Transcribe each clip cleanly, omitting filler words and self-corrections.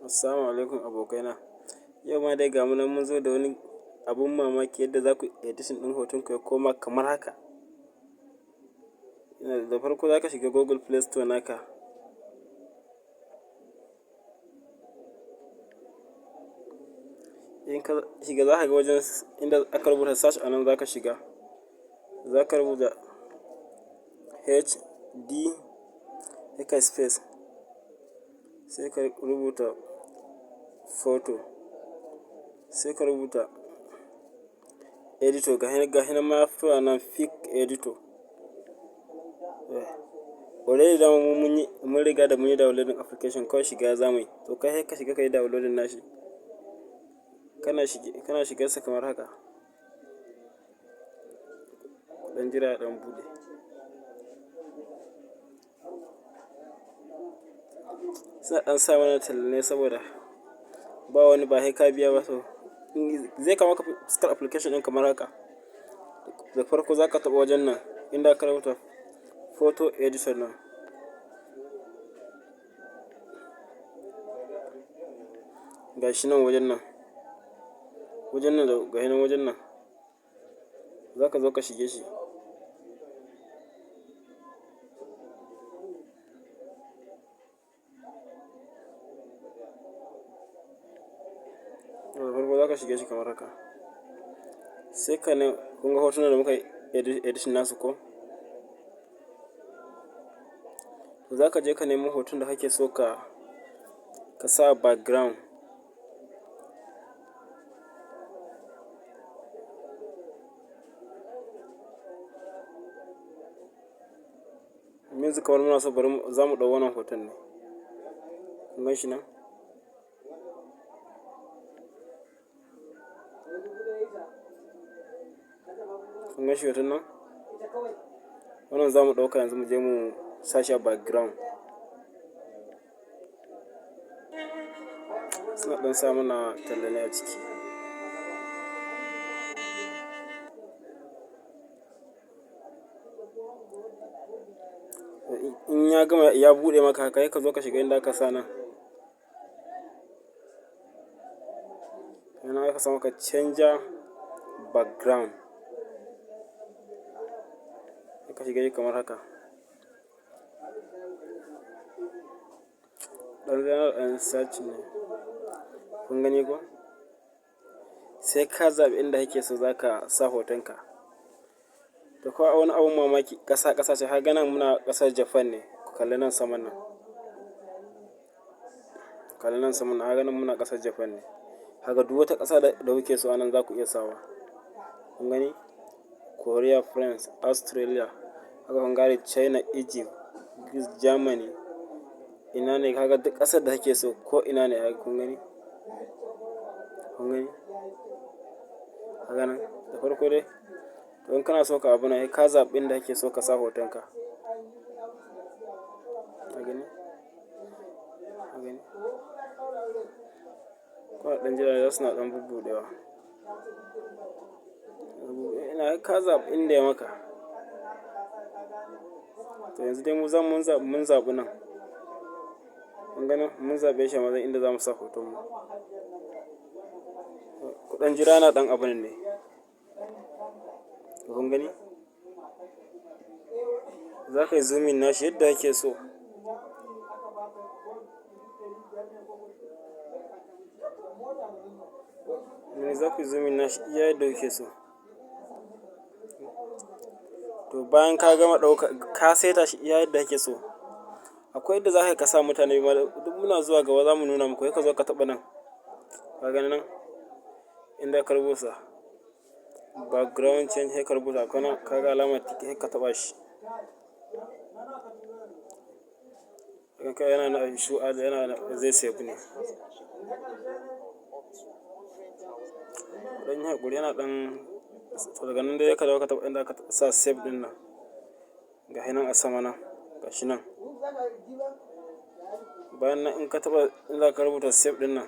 Assalamu alaikum abokaina. Yau ma dai ga mu nan mun zo da wani abun mamaki yadda za ku editing ɗin hotonku ya koma kamar haka. Da farko za ka shiga Google Play Store naka. In ka shiga, za ka ga wajen inda aka rubuta search, a nan za ka shiga. Za ka rubuta HD, sai ka space, sai ka rubuta photo, sai ka rubuta editor. Ga nan ma ya fito a nan, Pic Editor. Already dama mu mun yi, mun riga da mun yi downloading application, kawai shiga za mu yi. To kai sai ka shiga ka yi downloading nashi. Kana shigarsa kamar haka. Ɗan jira ya ɗan buɗe. Suna ɗan sa mana talla ne saboda ba wani ba sai ka biya ba, so zai kawo maka fuskar application ɗin kamar haka. Da farko za ka taɓa wajen nan inda aka rubuta photo editor nan. Ga shi nan wajen nan. Wajen nan da ga shi nan wajen nan. Za ka zo ka shige shi. Da farko za ka shige shi kamar haka. Sai ka ne kun ga hotunan da muka yi editing nasu ko? Za ka je ka nemo hoton da kake so ka sa background. Yanzu kamar muna so, bari za mu ɗau wannan hoton ne. Kun gan shi nan? Kun gan shi hoton nan? Wannan za mu ɗauka yanzu mu je mu sa shi a background. Suna ɗan sa mana talla ne a ciki. In ya gama ya buɗe maka haka, sai ka zo ka shiga inda aka sa nan. Nan aka sa maka change background. Sai ka shiga shi kamar haka. Ɗan yana ɗan search ne. Kun gani ko? Sai ka zaɓi inda kake so za ka sa hotonka. Da kuwa wani abun mamaki, ƙasa ƙasa ce. Kaga nan muna ƙasar Japan ne. Ku kalli nan saman nan. Kalli nan saman nan. Kaga nan muna ƙasar Japan ne. Kaga duk wata ƙasa da kuke so anan za ku iya sawa. Kun gani? Korea, France, Australia, haka Hungary, China, Egypt, Greece, Germany. Ina ne? Kaga duk ƙasar da kake so ko ina ne haka, kun gani? Kun gani? Kaga nan da farko dai. To in kana so ka abu nan, sai ka zaɓi inda kake so ka sa hotonka. Ka gani? Ka gani? Kuna ɗan jira za suna ɗan bubbuɗewa. Ina ka zaɓi inda ya maka. To yanzu dai mu mun zaɓi nan. Kun gani? Mun zaɓe shi a matsayin inda za mu sa hotonmu. Ku ɗan jira yana ɗan abun ne. Kun gani? Za ka yi zooming nashi yadda kake so. Za ku yi zooming nashi iya yadda kuke so. To bayan ka gama ɗauka, ka saita shi iya yadda kake so. Akwai yadda za ka sa mutane ma duk muna zuwa gaba za mu nuna muku. Sai ka zo ka taɓa nan. Ka gani nan? Inda ka rubuta background change, sai ka rubuta kana ka ga alamar tick, sai ka taɓa shi. Yana na shu yana zai save ne. Ɗan yi haƙuri, yana ɗan. To daga nan dai ka dawo ka taɓa inda aka sa save ɗin nan. Ga shi nan a sama nan, ga shi nan. Bayan nan in ka taɓa inda aka rubuta save ɗin nan.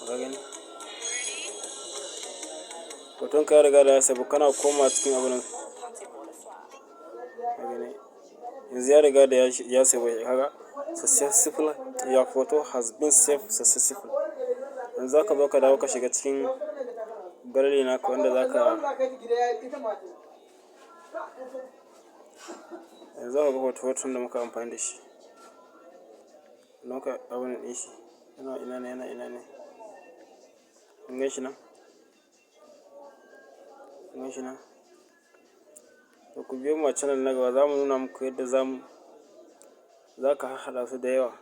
Ka gani? Hoton ka ya riga da ya save, kana komawa cikin abun nan. Ka gani? Yanzu ya riga da ya save. Kaga, successful, your photo has been saved successful. Yanzu zaka zo ka dawo ka shiga cikin gallery naka wanda zaka yanzu zaka ga hoton da muka amfani da shi. Muka abun ɗin shi. Yana ina ne, yana ina ne. Kun gan shi nan? Kun gan shi nan? To, ku biyo mu a channel na gaba, za mu nuna muku yadda za ka harhaɗa su da yawa.